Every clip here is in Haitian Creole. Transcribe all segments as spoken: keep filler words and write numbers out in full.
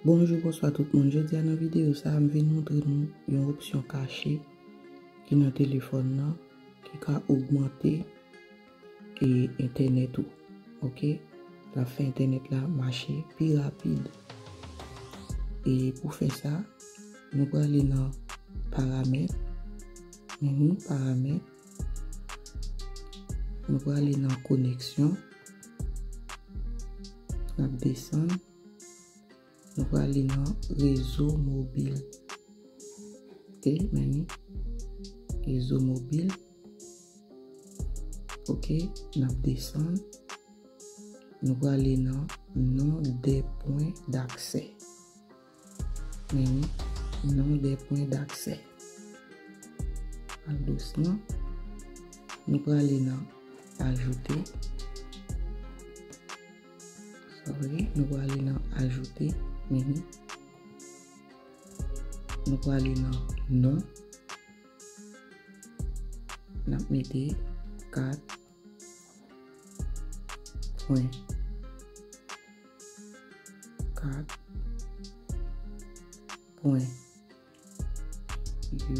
Bonjou, bonswa tout moun. Jodi a nan videyo sa a, m vin montre nou yon opsyon kache ki nan telefòn nan ki ka ogmante e entènèt ou. Oke? L ap fè entènèt la mache pi rapid. E pou fè sa, nou prale nan paramèt. Meni paramèt. Nou prale nan koneksyon. N ap desann. Nou prale nan rezo mobil. Oke, meni. Rezo mobil. Oke, n ap desann. Nou prale nan non de pwen daksè. Meni, non de pwen daksè. Al dousman. Nou prale nan ajoute. Sorry, nou prale nan ajoute. Meni. Nou prale nan non. N ap mete kat pwen kat pwen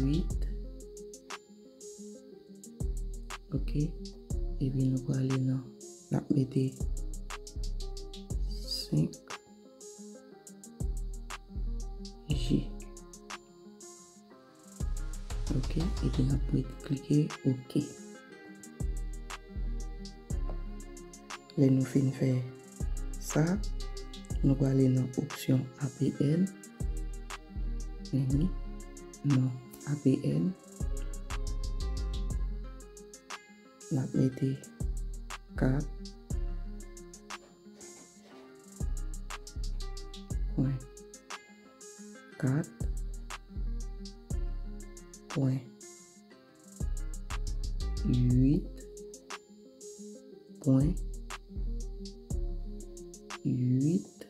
uit. Oke. Epi nou prale nan, n ap mete senk G. Oke, epi n ap met klike oke. Lè nou fin fè sa, nou prale nan opsyon A P N. Meni, non, A P N. N ap mete kat pwen kat pwen uit pwen uit,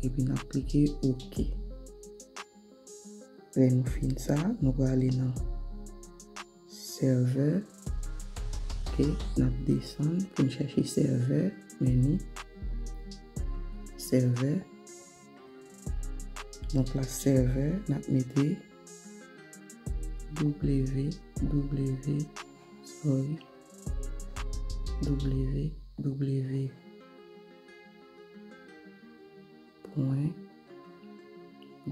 epi n ap klike oke. Lè nou fin sa, nou prale nan sèvè. Oke, n ap desann pou n chèche sèvè. Meni. Sèvè. Nan plas sèvè, n ap mete W W W, sorry, W W W pwen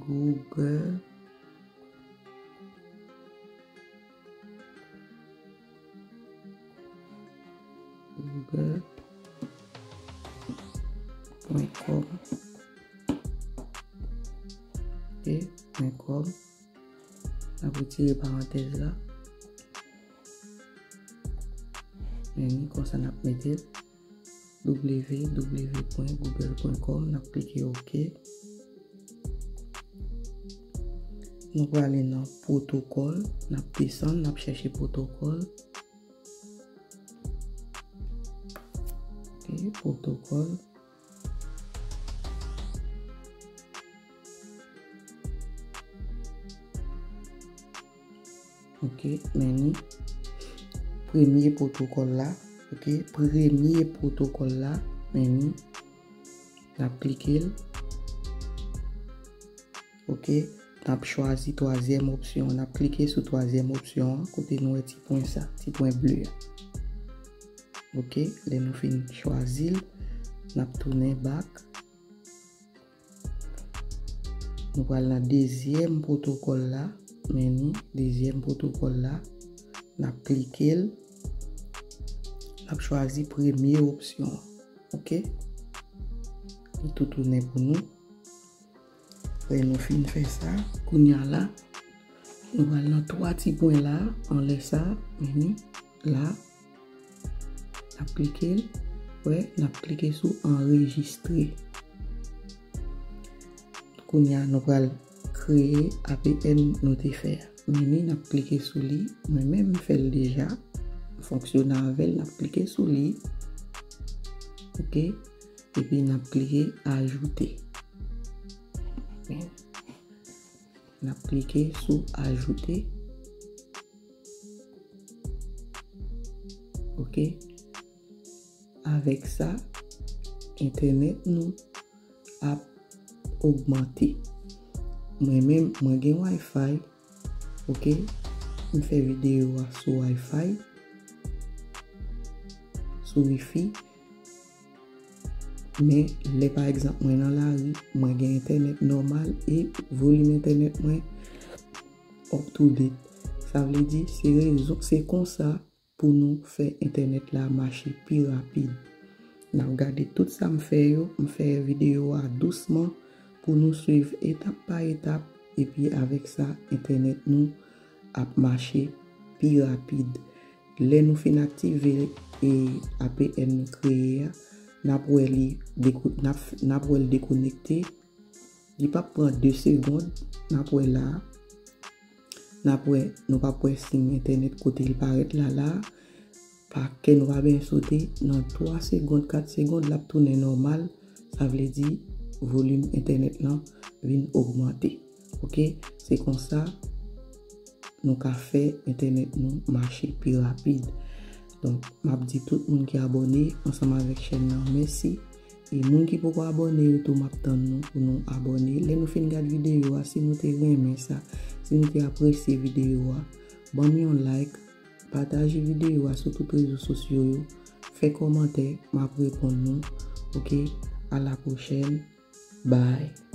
Google Google pwen com. Ok, pwen com. N ap retire parantèz la. Meni, konsa n ap mete W W W pwen google pwen com, n ap klike oke. Nou prale nan pwotokòl, n ap desann, n ap chèche pwotokòl. Ok, pwotokòl. Ok, meni. Premye pwotokòl la. Ok, premye pwotokòl la, meni. N ap klike l. Ok, n ap chwazi twazyèm opsyon. N ap klike sou twazyèm opsyon an, kote nou wè ti pwen sa, ti pwen ble a. Ok, lè nou fin chwazi l, n ap tounen bak. Nou pral nan dezyèm pwotokòl la. Meni, dezyèm pwotokòl la. N ap klike l. N ap chwazi premye opsyon an. Ok? Li tou tounen pou nou. Lè nou fin fè sa, kounye a la, nou pral nan twa ti pwen la, anlè sa, meni, la. N ap klike l. Wè, n ap klike sou anrejistre. Kounye a, nou pral kreye A P N nou te fè a. Meni, n ap klike sou li. Mwen menm, m fè l deja. M fonksyone avè l, n ap klike sou li. Ok. Epi n ap klike ajoute. N ap klike sou ajoute. Ok. Avèk sa, entènèt nou ap ogmante. Mwen menm, mwen gen Wi-Fi, ok? M fè videyo a sou Wi-Fi, sou Wi-Fi. Men, lè pa egzanp mwen nan lari, mwen gen entènèt nòmal e volim entènèt mwen up to date. Sa vle di, se rezon, se konsa pou nou fè entènèt la mache pi rapid. N ap gade tout sa m fè yo, m fè videyo a dousman pou nou swiv etap pa etap, epi avèk sa, entènèt nou ap mache pi rapid. Lè nou fin aktive e A P N nou kreye a, n ap wè li deko-, n ap, n ap wè l dekonekte. Li p ap pran de segonn, n ap wè la. N ap wè, nou p ap wè siy entènèt kote l parèt la la. Pa kè nou pa byen sote, nan twa segonn, kat segonn, l ap tounen nòmal. Sa vle di, volim entènèt lan vin ogmante. Ok? Se konsa nou ka fè entènèt nou mache pi rapid. Donk, m ap di tout moun ki abòne ansanm avèk chèn nan, mèsi. E moun ki poko abòne yo tou, m ap tann nou pou nou abòne. Lè nou fin gad videyo a, si nou te renmen sa, si nou te apresye videyo a, ban m yon like, pataje videyo a sou tout rezo sosyo yo, fè kòmantè, m ap reponn nou. Ok? A la pwochèn. Bye.